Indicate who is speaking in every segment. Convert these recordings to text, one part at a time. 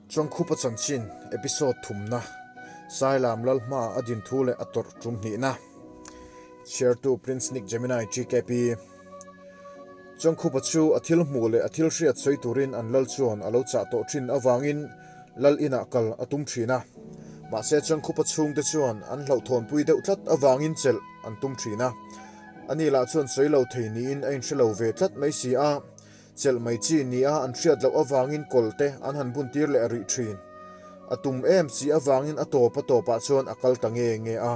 Speaker 1: Chawngkhupa chanchin episode thumna, Sailam Lalhma a din thu leh a tawrh tum hnihna. Chhiartu Prince Nick Gemini GKP. Chawngkhupa chu a thil hmuh leh a thil hriat sawi turin an lal chuan a lo chah tawh thin avangin lal inah kal a tum thin a. Mahse Chawngkhupa chhungte chuan an hlauhthawnpui deuh tlat avangin chelh an tum thin a. Ani lah chuan sawi lo thei niin a inhre lo ve tlat mai si a. Chelh mai chi nia an hriat loh avangin kawlte an han buntir leh rih thin. A tum em si avangin a tawp a tawpah chuan a kal ta nge nge a.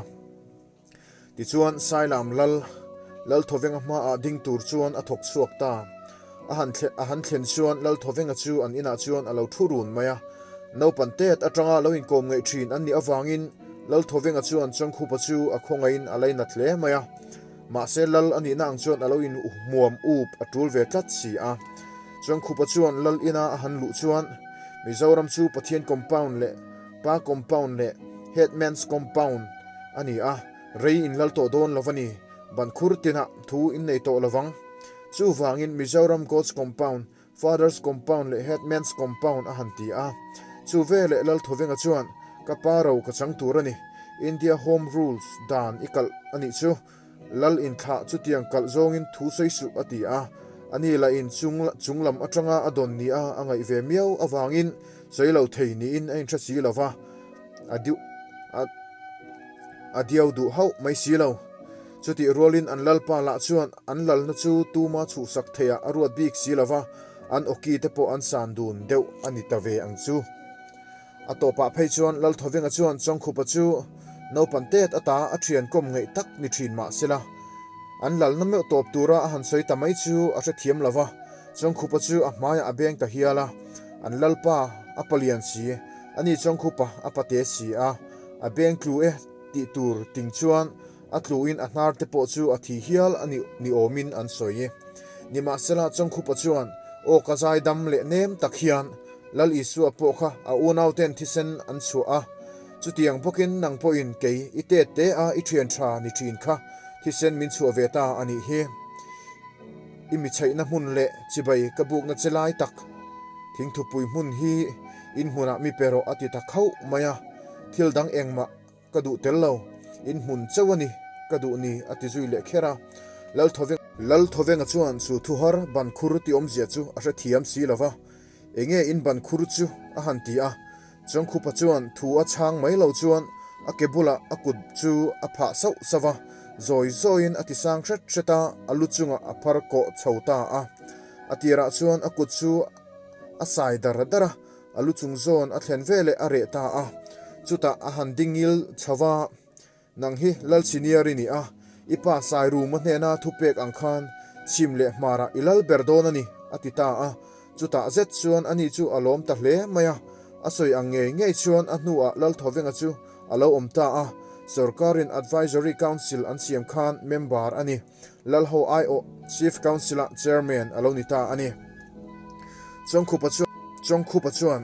Speaker 1: Tichuan Sailam lal, Lalthawenga hmaah ding tur chuan a thawk chhuak ta. A han a han thlen chuan Lalthawenga chu an inah chuan a lo thu run mai a. Naupan tet atanga lo inkawm ngeih thin an nih avangin Lalthawenga chuan Changkhupa chu a khawngaihin a lainat hle mai a. Mahse lal a nihna ang chuan a lo in hmuam up a tul ve tlat si a. Chuan Khupa chuan lal ina a han luh chuan Mizoram chu Pathian compound leh Pa compound leh Headman's compound a ni a, rei in lal tawh dawn lo a ni, ban khur tinah thu in nei tawh lovang. Chuvangin Mizoram God's compound, Father's compound leh Headman's compound a han ti a. Chu veleh Lalthawenga chuan, Ka pa ro ka chang tur a ni. India Home Rules dan i kalh a nih chu. Lal inthlah chutiang kalh zawngin thu sawi suh a ti a. Ani lah in chung chung lam atanga a dawn nia a ngaih ve miau avangin sawi lo thei niin a inhre si lo va, a diu a a diau duh hauh mai si lo. Chutih rualin an lalpa lah chuan an lalna chu tuma chhuhsak theiah a ruat bik si lo va, an awki te pawh an san dun deuh a ni ta ve ang chu. A tawpah phei chuan Lalthawenga chuan Chawngkhupa chu naupan tet ata a thian kawm ngeih tak ni thin mah sela, an lalna meuh tawp tura a han sawi ta mai chu a hrethiam lo va, Chawngkhupa chu a hmaiah a beng ta hial a, an lalpa a palian si, ani Chawngkhupa a pate si a, a beng tlu e tih tur ting chuan A tluin a hnar te pawh chu a thi hial a ni ni awmin an sawi. Nimahsela Chawngkhupa chuan aw ka zai dam leh nem tak hian Lal Isua pawh kha a unauten thisen an chhuah a, chutiang bawkin nang pawhin kei i tet te a i thian tha ni thin kha thisen min chhuah ve ta a nih hi. I mi chheihna hmun leh chibai ka bukna che lai tak thingthupui hmun hi in hmunah mi pe rawh a ti ta khauh mai a, thil dang engmah Ka duh tel lo, in hmun chauh a ni, ka duh ni, a ti zui leh kher a. Lalthawveng. Lalthawenga chuan chu thuhar ban khur ti awmzia chu a hrethiam si lo va, Enge in ban khur chu? a han ti a. Chawngkhupa chuan thu a chhang mai lo chuan a ke bulah a kut chu a phah sauh sauh va, zawi zawiin a ti sang hret hret a, a lu chungah a phar kawh chho ta a. A tirah chuan a kut chu a sai dar dar a, A lu chung zawn a thlen veleh a reh ta a, chutah a han dingil chho va, Nang hi Lal Senior i ni a, i pa Sairuma hnena thupek ang khan chhim leh hmarah i lal ber dawn a ni, a ti ta a. Chutah zet chuan ani chu a lawm ta hle mai a, a sawi ang ngei ngei chuan a hnuah Lalthawenga chu a lo awm ta a, sorkarin Advisory Council an siam khan member a ni. Lalho aiawh Chief Council-a Chairman a lo ni ta a ni. Chawngkhupa chuan Chawngkhupa chuan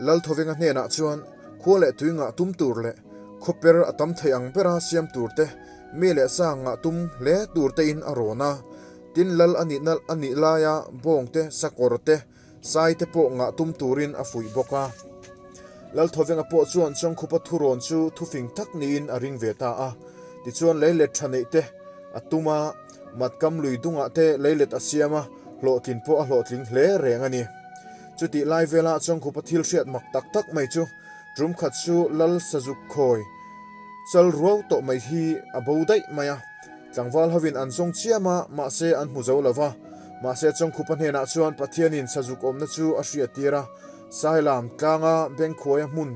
Speaker 1: Lalthawenga hnenah chuan khua leh tui ngah tum tur leh khawper a tam thei ang bera siam tur te, mi leh sa ngah tum hle tur tein a rawn a. Tin lal a nih nalh a nih laia bawng te, sakawr te, sai te pawh ngah tum turin a fuih bawk a. Lalthawenga pawh chuan Chawngkhupa thurawn chu thufing tak niin a ring ve ta a. Tichuan leilet tha neih te a tum a, matkam lui dungah te leilet a siam a, hlawhtlin pawh a hlawhtling hle reng a ni. Chutih lai vela Chawngkhupa thil hriat mak tak tak mai chu tum khat chu Lal Sazuk khawi chal ruau tawh mai hi a bo daih mai a. Tlangval hovin an zawng chiam a, mahse an hmu zo lo va. Mahse Chawngkhupa hnenah chuan Pathianin Sazuk awmna chu a hriattir a, Sailam tlanga Bengkhuaia hmun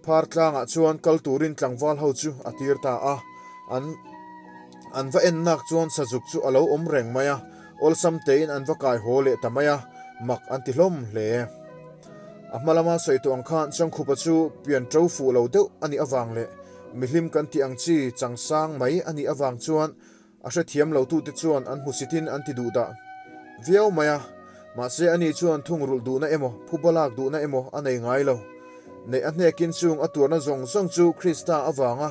Speaker 1: phar tlangah chuan kal turin tlangval ho chu a tir ta a. An an va en nak chuan Sazuk chu a lo awm reng mai a, awlsam tein an va kai haw leh ta mai a, mak an ti hlawm hle. A hma lama sawi tawh ang khan Chawngkhupa chu pian ṭo fuh lo deuh a nih avang leh Mihlim kan tih ang chi changsang mai a nih avang chuan a hrethiam lotute chuan an hmusitin an ti duh dah viau mai a, mahse ani chuan thungrulh duhna emaw phubalak duhna emaw a nei ngai lo. Neih a hnekin chung a tuarna zawng zawng chu Krista avanga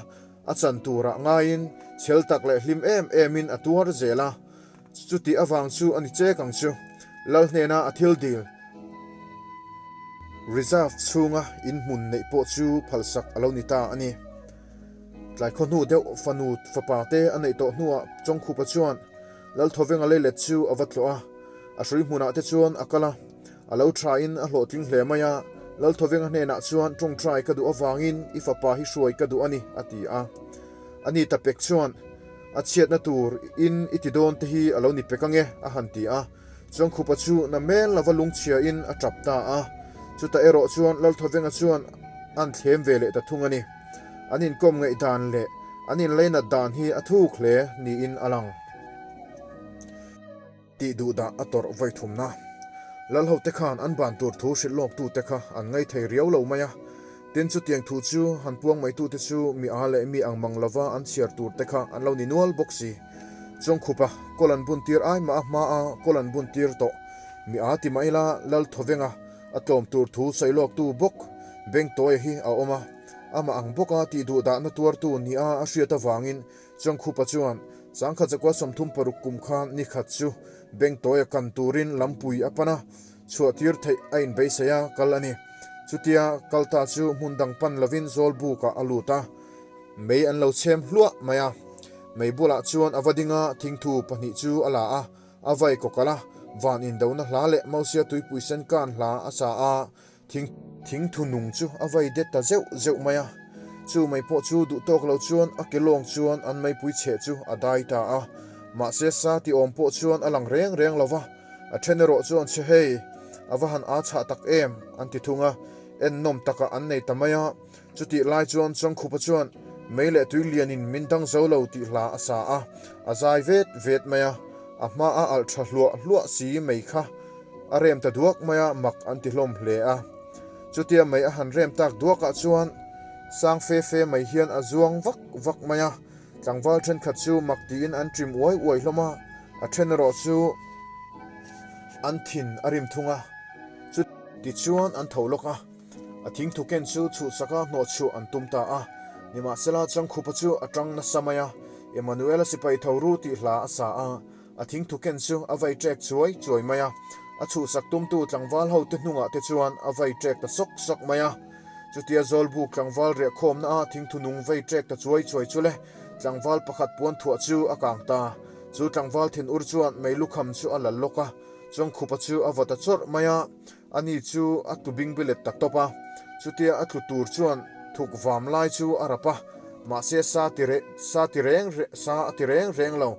Speaker 1: a chan turah ngaiin chhel tak leh hlim em emin a tuar zel a, chutih avang chu a ni chek ang chu Lal hnena a thil dil. Reserve chhunga in hmun neih pawh chu phalsak a lo ni ta a ni. Tlai khaw hnu deuh fanu fapa te a neih tawh hnuah Chawngkhupa chuan Lalthawvenga leilet chu a va tlawh a, a hrui hmunah te chuan a kal a, a lo thain a hlawhtling hle mai a, Lalthawvenga hnenah chuan tawngtai ka duh avangin i fapa hi hruai ka duh a ni a ti a. A ni ta pek chuan a chhiatna tur in i ti dawn te hi a lo ni pek ange a han ti a, Chawngkhupa chu na mel lova lungchhia in a tap ta a, chutah erawh chuan Lalthawvenga chuan an thlem ve leh ta thung a ni. An inkawm ngaih dan leh an inleinat dan hi a thuk hle niin a lang. Tih duh dah a tawrh vawi thumna. Lalhote khan an ban tur thu hrilh lawktute kha an ngaithei riau lo mai a. Tin, chutiang thu chu han puang maitute chu mi a leh mi ang mang lova an chhiar turte kha an lo ni nual bawk si. Chawngkhupa kawl an buntir ai mah a hma a kawl an buntir tawh. Mi a ti mah ila Lalthawvenga a tlawm tur thu sawi lawktu bawk Bengtawia hi a awm a. Amah ang bawka tih duh dahna tuartu nia a hriat avangin Chawngkhupa chuan Sangkhat zakua 36 kum khan ni khat chu Bengtawia kan turin lampui a pan a, chhuahtir theih a inbeisei a kal a ni. Chutia kal ta chu hmun dang pan lovin Zawlbukah a lut a, mei an lo chhem hluah mai a. Mei bulah chuan a va ding a, thingthu pahnih chu a la a, a vai kawkalh a, van indona hla leh Mosia tuipui sen kan hla a sa a, Thing thingthu nung chu a vai det ta zeuh zeuh mai a, chu mai pawh chu duh tawk lo chuan a ke lawng chuan an meipui chheh chu a dai ta a, mahse sa ti awm pawh chuan a lang reng reng lo va, a then erawh chuan che hei, a va han aa chhah tak em an ti thung a, ennawm takah an nei ta mai a, chutih lai chuan Chawngkhupa chuan mei leh tui lianin min dang zo lo tih hla a sa a, a zai vet vet mai a, a hma a alh tha hluah hluah si mei kha. A rem ta duak mai a, mak an ti hlawm hle a. Chutia mei a han rem tak duakah chuan sang fe fe mai hian a zuang vak vak mai a. Tlangval thenkhat chu mak tiin an ṭim uai uai hlawm a, a then erawh chu an thin a rim thung a. Chutichuan an tho lawk a, a thingthu ken chu chhuhsaka hnawhchhuah an tum ta a. Nimahsela Changkhupa chu a ṭang nasa mai a, Emmanuel-a sipai tho ru tih hla a sa a. A thingthu ken chu a vai ṭek chuai chuai mai a, a chhuhsak tumtu tlangval hote hnungah te chuan a vai ṭek ta sawk sawk mai a. Chutia Zawlbuk tlangval riahkhawmna a thingthu nung vai ṭek ta chuai chuai chu le, tlangval pakhat puan thuah chu a kang ta. Chu tlangval thinur chuan mei lukham chu a lal lawk a, Chawngkhupa chu a vaw ta chawrh mai a, ani chu a tlu bing bilet ta tawp a. Chutia a tlu tur chuan thuk vam lai chu a rap a, mahse sa ti sa ti reng sa a ti reng reng lo.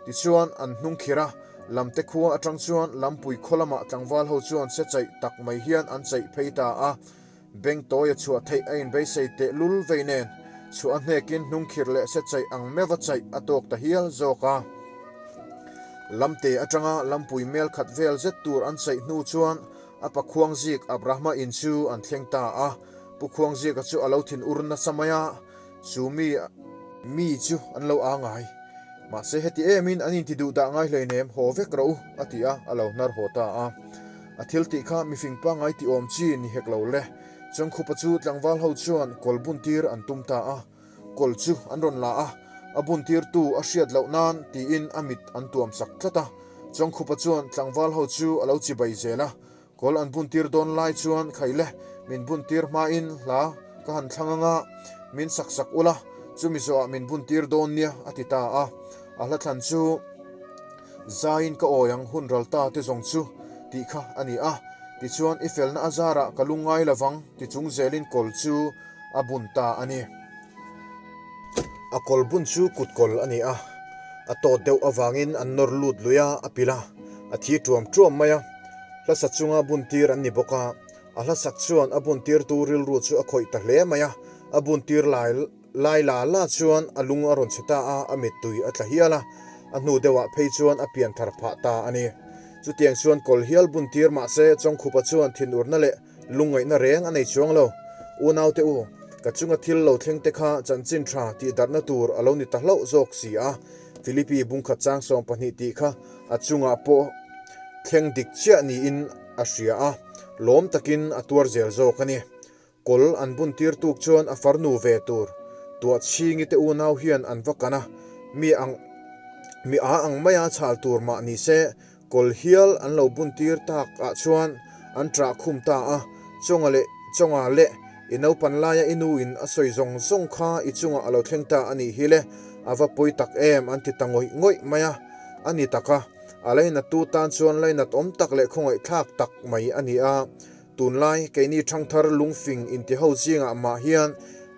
Speaker 1: Tichuan, an hnung khir a, lamte khua atang chuan lampui khaw lamah tlangval ho chuan se chaih tak mai hian an chaih phei ta a. Beng tawi a chhuah theih a inbeisei teh lul vei nen, chhuah a hnekin hnung khir leh se chaih ang meuha chaih a tawk ta hial zawk a. Lamte atanga lampui mel khat vel zet tur an chaih hnu chuan a pa Khuangzik Abrahama in chu an thleng ta a. Pu Khuangzika chu a lo thin ur nasa mai a, Chu mi mi chu an lo aa ngai. Mahse heti emin an inti duh dah ngai hleinem, haw vek rawh u, a ti a, a lo hnar haw ta a. A thil tih kha mifing pangngai tih awm chi ni hek lo le. Chawngkhupa chu tlangval ho chuan kawl buntir an tum ta a. Kawl chu an rawn la a, a buntirtu a hriat loh nan tiin a mit an tuam sak tlat a. Chawngkhupa chuan tlangval ho chu a lo chibai zel a, Kawl an buntir dawn lai chuan Khaile min buntir hmain hla ka han thlang anga min sak sak ula, chumi zawhah min buntir dawn nia a ti ta a. A hla thlan chu Zaiin ka awi ang hun ral ta te zawng chu tih kha a ni a. Tichuan i felna a zarah ka lungngai lovang ti chung zelin kawl chu a bun ta a ni. A kawl bun chu kut kawl a ni a, a tawt deuh avangin an nawr lut lui a, a pilh a, a thi tuam tuam mai a. Hlasa chunga buntir an ni bawk a, a hlasak chuan a buntirtu rilru chu a khawih ta hle mai a, a buntir lai lai la la chuan a lung a rawn chhe ta a, a mittui a tla hial a, a hnu deuhah phei chuan a pian thar phah ta a ni. Chutiang chuan kawl hial buntir mahse Chawngkhupa chuan thinurna leh lungngaihna reng a nei chuang lo. Unaute u, ka chunga thil lo thleng te kha chanchin tha tih darhna tur a lo ni ta hlauh zawk si a, Philippi bungkhat chang 20 tih kha a chungah pawh thleng dik chiah niin a hria a, lawm takin a tuar zel zawk a ni. Kawl an bun tir tuk chuan a farnu ve tur tuah chhingi te unau hian an va kan a, mi ang mi a ang maia chhal tur mah ni se kawl hial an lo bun tir tak ah chuan an ṭah khum ta a. Chawnga leh Chawnga leh i naupan laia i nu in a sawi zawng zawng kha i chungah a lo thleng ta a nih hi le, a va pawi tak em an ti ta ngawih ngawih mai a. A ni tak a, a lainattu tan chuan lainat awm tak leh khawngaihthlak tak mai a ni a. Tunlai keini thangthar lungfing intiho zingah mah hian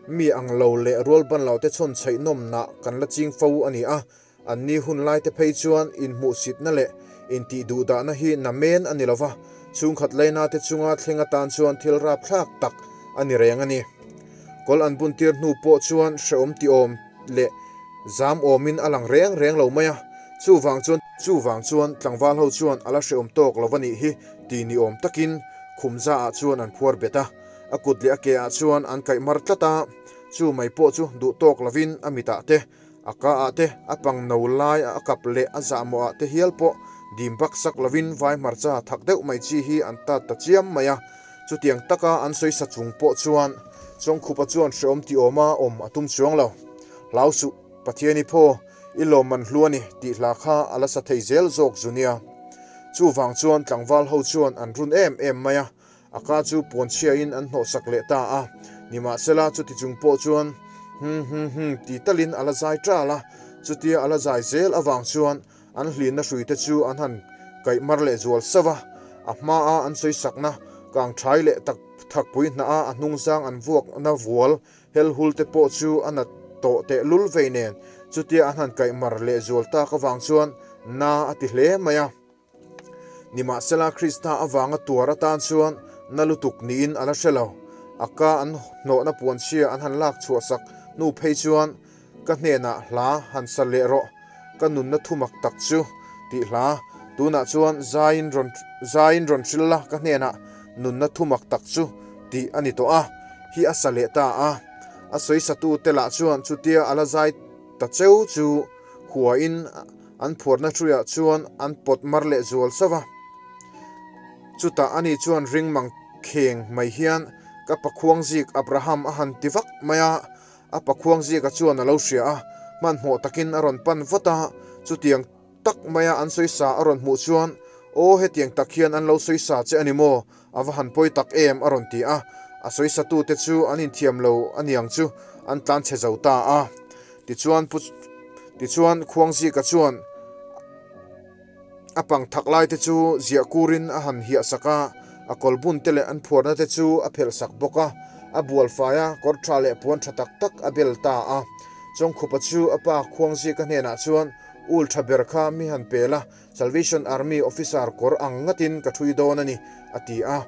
Speaker 1: mi ang lo leh rualban lo te chhawn chhaih nawmnah kan la ching fo a ni a. Anni hun laite phei chuan inhmuhsitna leh intihduhdahna hi namen a ni lo va, chhungkhat lainate chunga thleng atan chuan thil rapthlak tak a ni reng a ni. Kawl an buntir hnu pawh chuan hrehawm tiawm leh zam awmin a lang reng reng lo mai a, chuvang chuan chuvang chuan tlangval ho chuan a la hrehawm tawk lo a nih hi ti ni awm takin khumza ah chuan an phuar bet a, a kut leh a ke ah chuan an kaih mar tlat a, chu mai pawh chu duh tawk lovin a mitah te A ka ah te, a pang no lai a kap leh a zahmawh ah te hial pawh dim bak sak lovin vai hmarcha thak deuh mai chi hi an tat ta chiam mai a. Chutiang taka an sawi sa chung pawh chuan Chawngkhupa chuan hreawm ti awma awm a tum chuang lo. Hlau suh, Pathian i phaw, i lawmman hlu a ni tih hla kha a la sa thei zel zawk zu nia. Chuvang chuan tlangval ho chuan an run em em mai a. A ka chu puanchhiain an hnawhsak leh ta a, nimahsela chuti chung pawh chuan hum hum hum ti talin a la zai ṭal a, chutia a la zai zel avang chuan an hlinna hruite chu an han kaih mar leh zual sauh a, a hmaa an sawisakna kang ṭhai leh tak thakpui hnaha a hnungzang an vuakna vual hel hul te pawh chu a nat tawh tehlul vei nen chutia an han kaih mar leh zual tak avang chuan na a ti hle mai a. Nimahsela Krista avanga tuar atan chuan na lutuk niin a la hre lo. A ka an hnawhna puanchhia an han lak chhuahsak hnu phei chuan, Ka hnenah hla han sa leh rawh, ka nunna thumak tak chu, tih hla tunah chuan zaiin rawn zaiin rawn hrilh la, ka hnenah nunna thumak tak chu, tih a ni tawh a, hi a sa leh ta a. A sawisatute lah chuan chutia a la zai ta cheu chu huain An phuarna hruiah chuan an pawt mar leh zual sauh a. Chutah ani chuan ring mang kheng mai hian ka pakhuang zik Abraham a han ti vak mai a, a pakhuang zika chuan a lo hria a, hmanhmawh takin a rawn pan vat a, chutiang tak maia an sawisa a rawn hmuh chuan, Aw hetiang tak hian an lo sawisa che a ni maw? A va han pawi tak em a rawn ti a, a sawisatute chu an inthiam lo aniang chu an tlan chhe zo ta a. Tichuan Pu Tichuan Khuangzika chuan a pang thak lai te chu ziah kurin a han hiah sak a, a kawlbun te leh an phuarna te chu a phelh sak bawk a, a bual fai a, kawr tha leh puan tha tak tak a bel ta a. Chawngkhupa chu a pa Khuangzika hnenah chuan ul tha ber kha mi han pel a, Salvation Army officer kawr ang ngatin ka ṭhui dawn a ni, a ti a.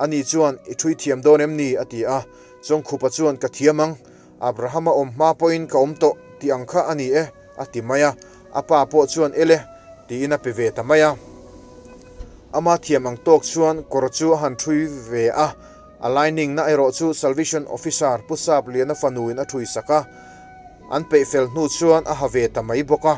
Speaker 1: Ani chuan, I ṭhui thiam dawn em ni? a ti a. Chawngkhupa chuan, Ka thiam ang. Abrahama awm hma pawhin ka awm tawh tih ang kha a ni e, a ti mai a. A pa pawh chuan, Ele, tiin a pe ve ta mai a. Ama thiam ang tawk chuan kawr chu a han ṭhui ve a. A lining na erawh chu Salvation Officer Pu Sap Liana fanuin a ṭhui sak a. An peih fel hnu chuan a ha ve ta mai bawk a.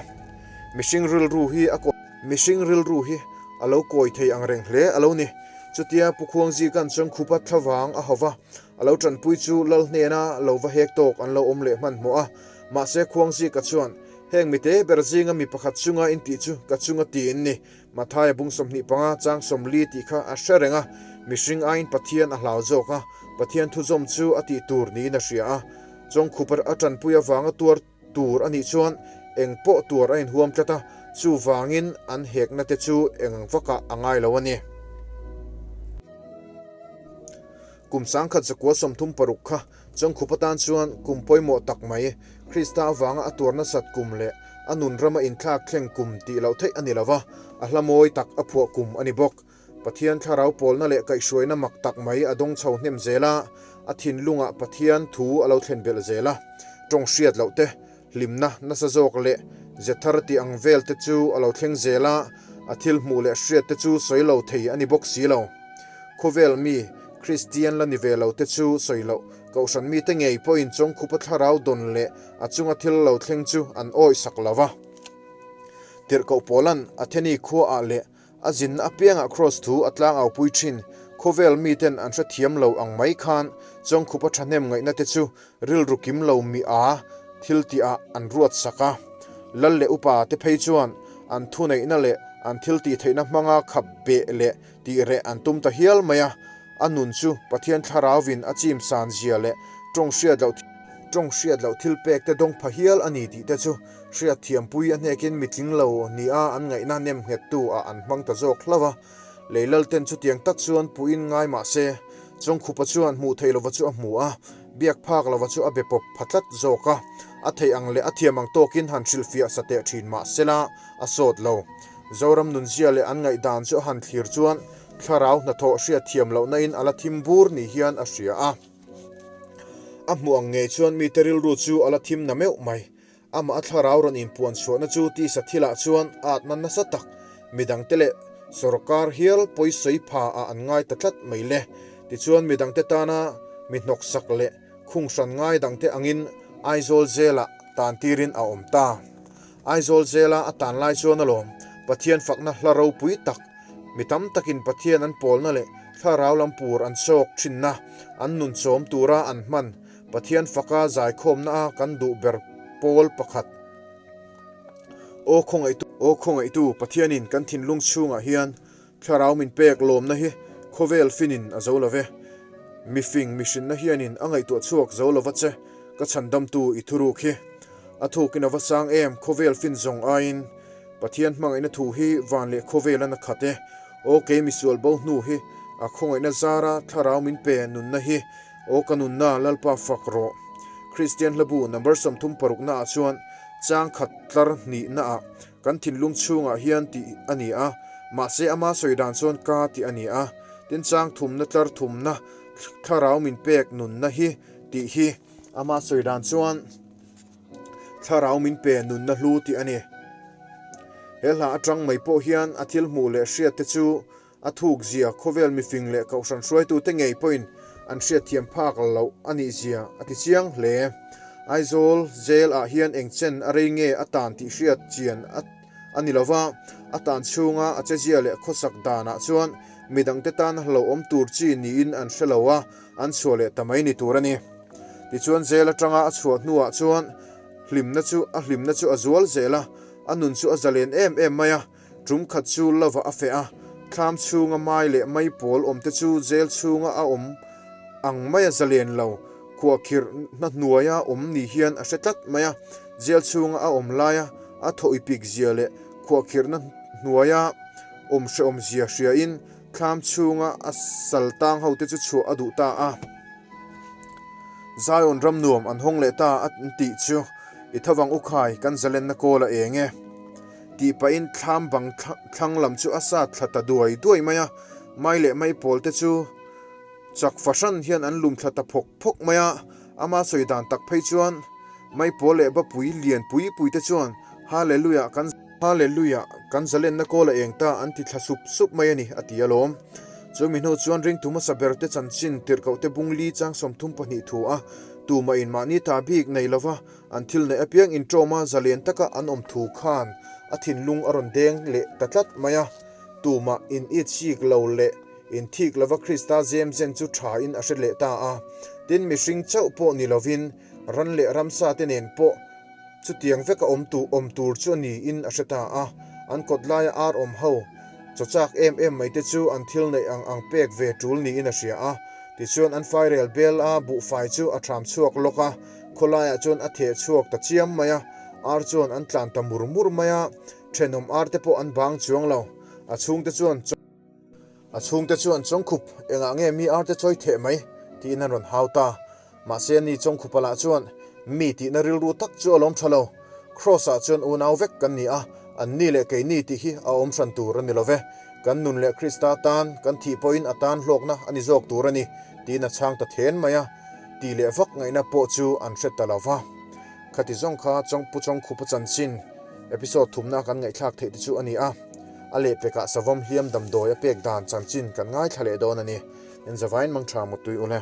Speaker 1: Mihring rilru hi a Mihring rilru hi a lo kawi thei ang reng hle a lo ni. Chutia Pu Khuangzika'n Chawngkhupa thlavang a hau va, a lo tanpui chu Lal hnena lo va hek tawk an lo awm leh hmanhmawh a. Mahse Khuangzika chuan, Heng mite ber zinga mi pakhat chunga intih chu ka chunga ti in ni. Mathaia bung 25 chang 40 tih kha a hre reng a, mihring aiin Pathian a hlau zawk a, Pathian thuzawm chu a tih tur niin a hria a. Chawngkhupa a tanpui avanga tuar tur a nih chuan eng pawh tuar a inhuam tlat a, chuvangin an hekna te chu eng vakah a ngai lo a ni. Kum 1936 kha Chawngkhupa tan chuan kum pawimawh tak mai, Krista avanga a tuar nasat kum leh a nun rama inthlak thleng kum tih loh theih a ni lo va, a hla mawi tak a phuah kum a ni bawk. Pathian thlarau pawlna leh kaihhruaina mak tak mai a dawng chho hnem zel a, a thinlungah Pathian thu a lo thlen belh zel a. Tawng hriat loh te, hlimna nasa zawk leh ze thar tih ang vel te chu a lo thleng zel a, a thil hmuh leh hriat te chu sawi lo thei a ni bawk si lo. Khawvel mi, Kristian la ni ve lo te chu sawi loh, Kohhran mite ngei pawhin Chawngkhupa thlarau dawn leh a chunga thil lo thleng chu an awih sak lo va. Tirhkoh Paula'n Atheni khuaah leh A zinna apiangah Kraws thu a tlangaupui thin. Khawvel miten an hrethiam lo ang mai khan Chawngkhupa thahnem ngaihna te chu rilru kim lo mi a thil tihah an ruat sak a. Lal leh upa te phei chuan an thuneihna leh an thil tihtheihna hmanga khap beh leh tih reh an tum ta hial mai a. A nun chu Pathian Thlarauvin a chim san zia leh tawng hriat loh tawng hriat loh thil pek te dawng pha hial a ni tih te chu hriat thiampui a hnekin mitling lo nia an ngaihna nem nghettu ah an hmang ta zawk hlauh a. Lei lalten chutiang tak chuan puiin ngai mah se, Chawngkhupa chuan hmuh theih lova chu a hmu a, biak phak lova chu a be pawp pha tlat zawk a. A theih ang leh a thiam ang tawkin han hrilhfiah sa teh thin mah sela a sawt lo. Zoram nunzia leh an ngaihdan chu a han thlir chuan thlarau hnathawh hriat thiam lohna in a la thim bur ni hian a hria a. A hmuh ang ngei chuan mite rilru chu a la thim na meuh mai. Amah a thlarau rawn inpuan chhuahna chu tisa thilah chuan a atna nasa tak, midangte leh sorkar hial pawisawi pha ah an ngai ta tlat mai le. Tichuan midangte tana mi hnawksak leh khung hran ngai dangte angin Aizawl Jail-ah tan tirin a awm ta. Aizawl Jail-a a tan lai chuan alawm Pathian fakna hla ropui tak, mi tam takin Pathian an pawlna leh thlarau lam pur an chawk thinna, an nun chawm tura an hman Pathian faka zaikhawmna a kan duh ber pawl pakhat. Aw khawngaihtu, aw khawngaihtu Pathianin kan thinlung chhungah hian thlarau min pek lawmna hi khawvel finin a zo love. Mifing mihrinna hianin a ngaihtuah chhuak zo lova che ka chhandamtu i thuruk hi. A thukin a va sang em khawvel fin zawng aiin Pathian hmangaihna thu hi van leh khawvel an a khat e. Aw kei misual bo hnu hi a khawngaihna zara thlarau min pe nunna hi Aw ka nunna Lalpa fak rawh. Kristian hlabu number 36 na ah chuan chang khat tlar hnih na ah kan thinlung chhungah hian tih a ni a, mahse ama sawi dan chuan ka tih a ni a, tin chang thumna tlar thumna thlarau min pek nunna hi tih hi ama sawi dan chuan thlarau min pe nunna hlu tih a ni. He hla atang mai pawh hian a thil hmuh leh hriat te chu A thuk zia khawvel mifing leh kohhran hruaitute ngei pawhin an hriatthiam phak loh a nih zia a ti chiang hle. Aizawl Jail ah hian eng chen a rei nge a tan tih hriat chian a ni lova, a tan chhunga a chezia leh khawsak danah chuan midangte tan hlauhawm tur chi niin an hre lo a, an chhuah leh ta mai ni tur a ni. Tichuan Jail atanga a chhuah hnuah chuan hlimna chu a hlimna chu a zual zel a, a nun chu a zalen em em mai a. Tum khat chu lova a feh a, thlam chhunga mai leh mai pawl awmte chu jail chhunga a awm ang maia zalen lo, khuahkhirh hna hnuaia awm ni hian a hre tlat mai a. Jail chhunga a awm laia a thaw ipik zia leh khuahkhirhna hnuaia awm hrehawm zia hriain thlam chhunga a sal tang hote chu chhuah a duh ta a. Zion ram nuam an hawng leh ta a tih chu i thavang u khai kan zalenna kawl a eng e. Tih pahin thlam bang thlang lam chu a sat thla ta duai duai mai a, mai leh mai pawl te chu chak fahran hian an lum thla ta phawk phawk mai a, ama sawi dan tak phei chuan mai pawl leh bapui lian pui pui te chuan Hallelujah kan Hallelujah kan zalenna kawl a eng ta an ti thla sup sup mai a ni a ti alawm. Chu mi hnu chuan ringtu hmasa ber te chanchin tirhkoh te bung li chang 32 thu a, tumah in mahni ta bik nei lova An thil neih apiang inṭawma zalen taka an awm thu khan a thinlung a rawn deng leh ta tlat mai a. Tumah in it sik lo leh in thik lova Krista zem zen chu thain a hre leh ta a. Tin, mihring chauh pawh ni lovin ran leh ramsa te nen pawh chutiang veka awm tu awm tur chu a niin a hre ta a. An kawt laia ar awm ho chaw chak em em mai te chu an thil neih ang ang pek ve tul niin a hria a. Tichuan an fairel bel a buhfai chu a ṭham chhuak lawk a. Khawlaiah chuan a theh chhuak ta chiam mai a, ar chuan an tlan ta mur mur mai a, thenawm ar te pawh an bang chuang lo. A chhungte chuan A chhungte chuan Chawngkhup, engah nge mi ar te chawi theh mai? tiin an rawn hau ta. Mahse ani Chawngkhupa lah chuan mi tihna rilru tak chu a lawm tha lo. Kraws-ah chuan unau vek kan ni a, an ni leh keini tih hi a awm hran tur a ni lo ve. Kan nun leh Krista tan kan thih pawhin a tan hlawkna a ni zawk tur a ni, tiin a chhang ta then mai a. Tih leh vak ngaihna pawh chu an hre ta lo va. Khati zawng kha Chawngpu Chawngkhupa chanchin episode thumna kan ngaihthlak theih te chu a ni a. A lehpekah savawm hliam damdawi a pek dan chanchin kan ngaithla leh dawn a ni. Inzavain mangtha mutui ule.